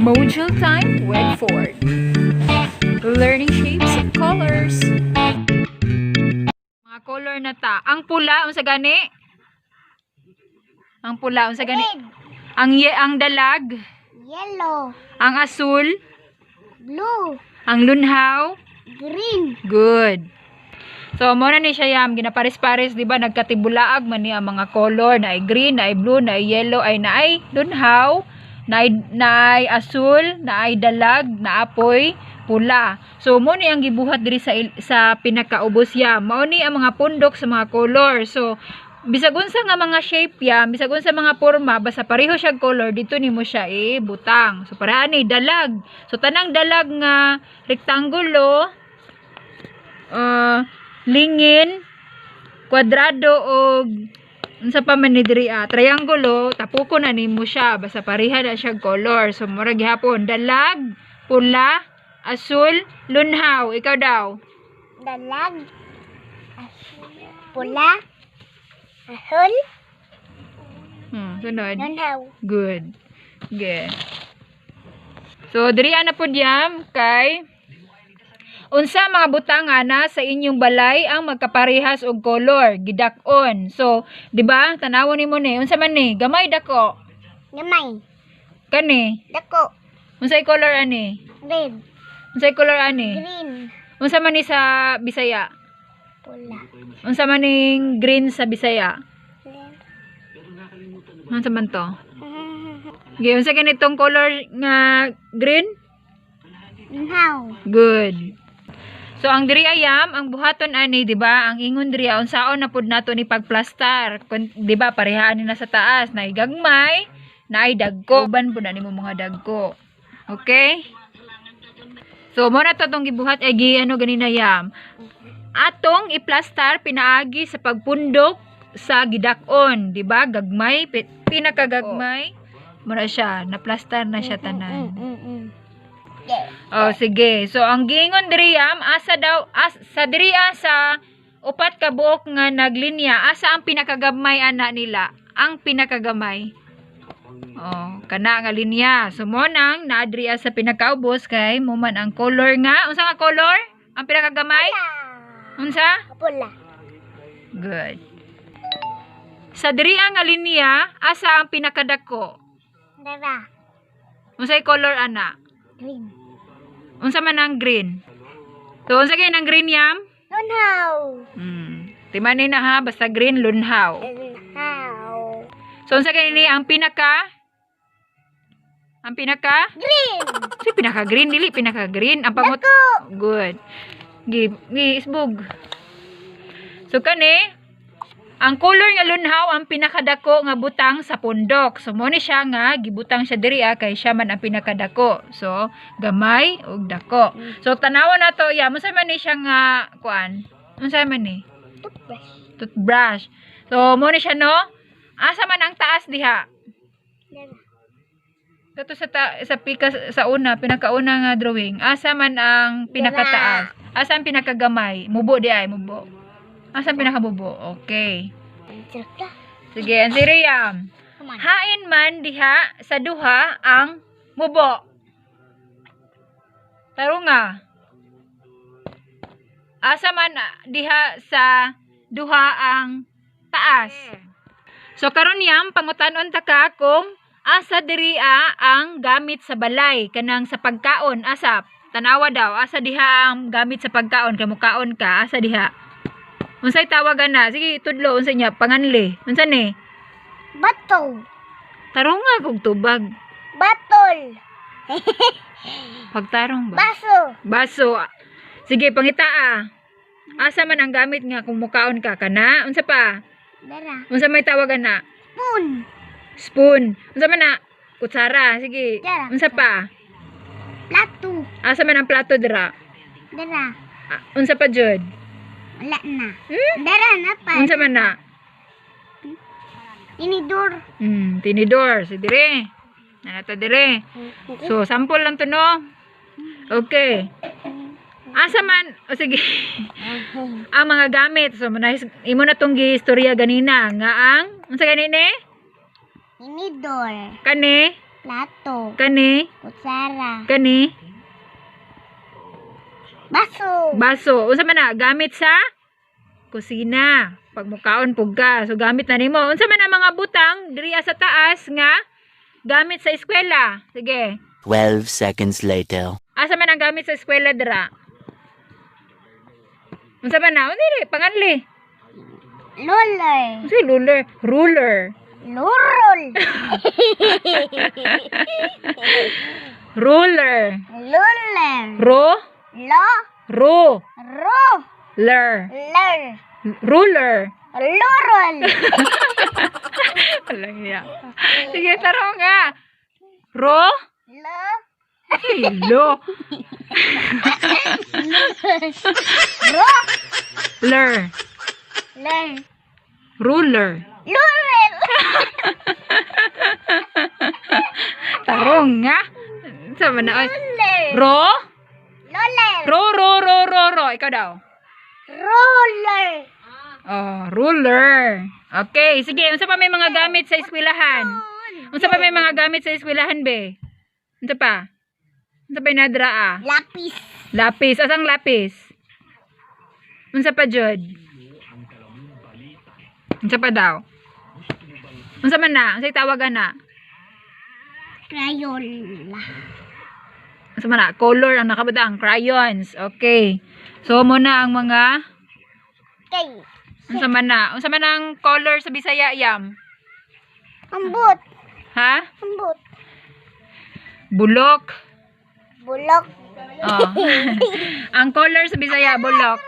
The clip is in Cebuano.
Module time with Ford. Learning shapes and colors. Mga color na ta. Ang pula, unsa gani? Ang pula, unsa gani? Red. Ang dalag, Yellow. Ang asul, Blue. Ang lunhaw. Green. Good. So, mo na ni siya yam, ginapares-pares, di ba? Nagkatibulaag man ni ang mga color, na ay green, na ay blue, na ay yellow, ay naay lunhaw, na ay asul, na ay dalag, na apoy, pula. So, mo ni ang gibuhat diri sa pinakaubos yam. Mao ni ang mga pundok sa mga color. So, bisag unsa nga mga shape yam, bisag unsa mga porma, basta pareho siya color, dito nimo siya ibutang. So, para ani dalag. So, tanang dalag nga rektangulo, lingin, kwadrado og unsa pa man ni diri ah, triangulo, tapukon na nimo siya basta pareha na siya color. So mura gihapon dalag, pula, asul, lunhaw. Ikaw daw. Dalag. Pula. Asul. Sunod. Lunhaw. Good. Okay. So diri ana pud yam kay unsa mga butang ana sa inyong balay ang magkaparehas og color, gidak-on. So, di ba? Tanawon nimo ni, unsa man ni? Gamay, dako? Gamay. Kani? Dako. Unsay color ani? Red. Unsay color ani? Green. Unsa man ni sa Bisaya? Pula. Unsa man ning green sa Bisaya? Red. Unsa man to? Okay, unsa ganitong color nga green? Lunhaw. Good. So ang diri ayam, ang buhaton ani, di ba? Ang ingon diri unsaon na pud nato ni pagplastar. Kun, di ba, parehaan ni na sa taas, naay gagmay, naay dagko. Uban pud na nimo mga dagko. Okay? So mo na to tong gibuhat ay gi ano ganina yam. Atong iplastar pinaagi sa pagpundok sa gidak-on, di ba? Gagmay, pinakagagmay. Mura siya, naplastar na siya tanan. Oh, sige. So ang giingon diri yam, asa daw sa diri ah, sa upat ka buok nga naglinya, asa ang pinakagamay ana nila? Ang pinakagamay. Oh, kana nga linya. So mo nang naa diri ah sa pinakaubos kay mo man ang color nga. Unsa nga color? Ang pinakagamay? Unsa? Pula. Good. Sa diri nga linya, asa ang pinakadako? Dara. Unsay color ana? Green. Unsa man ang green? So unsa kay ang green yam? Lunhaw. Timanin na ha, basta green, lunhaw. Lunhaw. So unsa kay ni ang pinaka? Ang pinaka? Green. Si pinaka green dili pinaka green ang pangut. Good. Gi, gi isbog. So kani ang color nga lunhaw ang pinakadako nga butang sa pundok. So mo ni siya nga gibutang siya diri ah, kay siya man ang pinakadako. So gamay ug dako. So tanawa na to ya, unsa man ni siya nga kuan? Unsa man ni? Toothbrush. Toothbrush. So mo ni siya, no? Asa man ang taas diha? Dara. Kato sa pika sa una, pinakauna nga drawing. Asa man ang pinakataas? Asa ang pinakagamay? Mubo di ay, mubo. Asa ang pinakamubo? Okay. Dara. Sige, ang si Riam. Come on. Hain man diha sa duha ang mubo. Tarunga. Asa man diha sa duha ang taas? So karon yam, pangutan-on ta ka kung asa diri ah, ang gamit sa balay kanang sa pagkaon, asa? Tanawa daw, asa diha ang gamit sa pagkaon kay mukaon ka, asa diha? Unsay tawagan na? Sige, tudlo unsa niya panganli? Unsa ni? Bottle. Tarunga kog tubag. Bottle. Pagtarong ba? Baso. Baso. Sige, pangita ah. Asa man ang gamit nga kung mukaon ka kana? Unsa pa? Dara. Unsa may tawagan na? Spoon. Spoon. Unsa man na? Kutsara. Sige. Dara. Unsa pa? Plato. Asa man ang plato dira? Dara. Ah, unsa pa jud? Wala na. Dara na pa. Unsa man na? Tinidor. Tinidor. Si dire. Nanata dire. So, sample lang to, no? Okay. Asa man, o sige, ang mga gamit. So, imo na tong giistorya ganina nga ang unsa gani ni? Tinidor. Kani? Plato. Kani? Kutsara. Kani? Baso. Baso. Unsa man na gamit sa kusina? Pag mukaon pug ka. So gamit na nimo. Unsa man ang mga butang diri sa taas nga gamit sa eskwela? Sige. 12 seconds later. Asa man ang gamit sa eskwela dira? Unsa man na? Unsa panganli? Ruler. Unsa ruler? Ruler. Lurol. Ruler. Ruler. Ro? Lo. Ro. Ro. Ler. Ler. Ruler. Lurol. Alang niya. Sige, tarong nga. Ro? Lo. Lo. Ro. Ler. Ler. Ruler. Ruler. Tarong nga. Sama na. Oy. Ruler. Ro? Ruler. Ro, ro, ro, ro, ro. Ikaw daw. Ruler. Oh, ruler. Okay, sige. Unsa pa may mga gamit sa eskwelahan? Unsa pa may mga gamit sa eskwelahan, be? Unsa pa? Unsa pa yung nadra, ah? Lapis. Lapis. Asang lapis? Unsa pa, jud? Unsa pa daw? Unsa man na? Unsa tawagan na? Crayola. Unsa man na? Color ang nakabutang. Crayons. Okay. So, muna ang mga Kay. Unsa man na? Unsa man ang color sa Bisaya, Yam? Ambot. Ha? Ambot. Bulok. Bulok. Oh. Ang color sa Bisaya, bulok.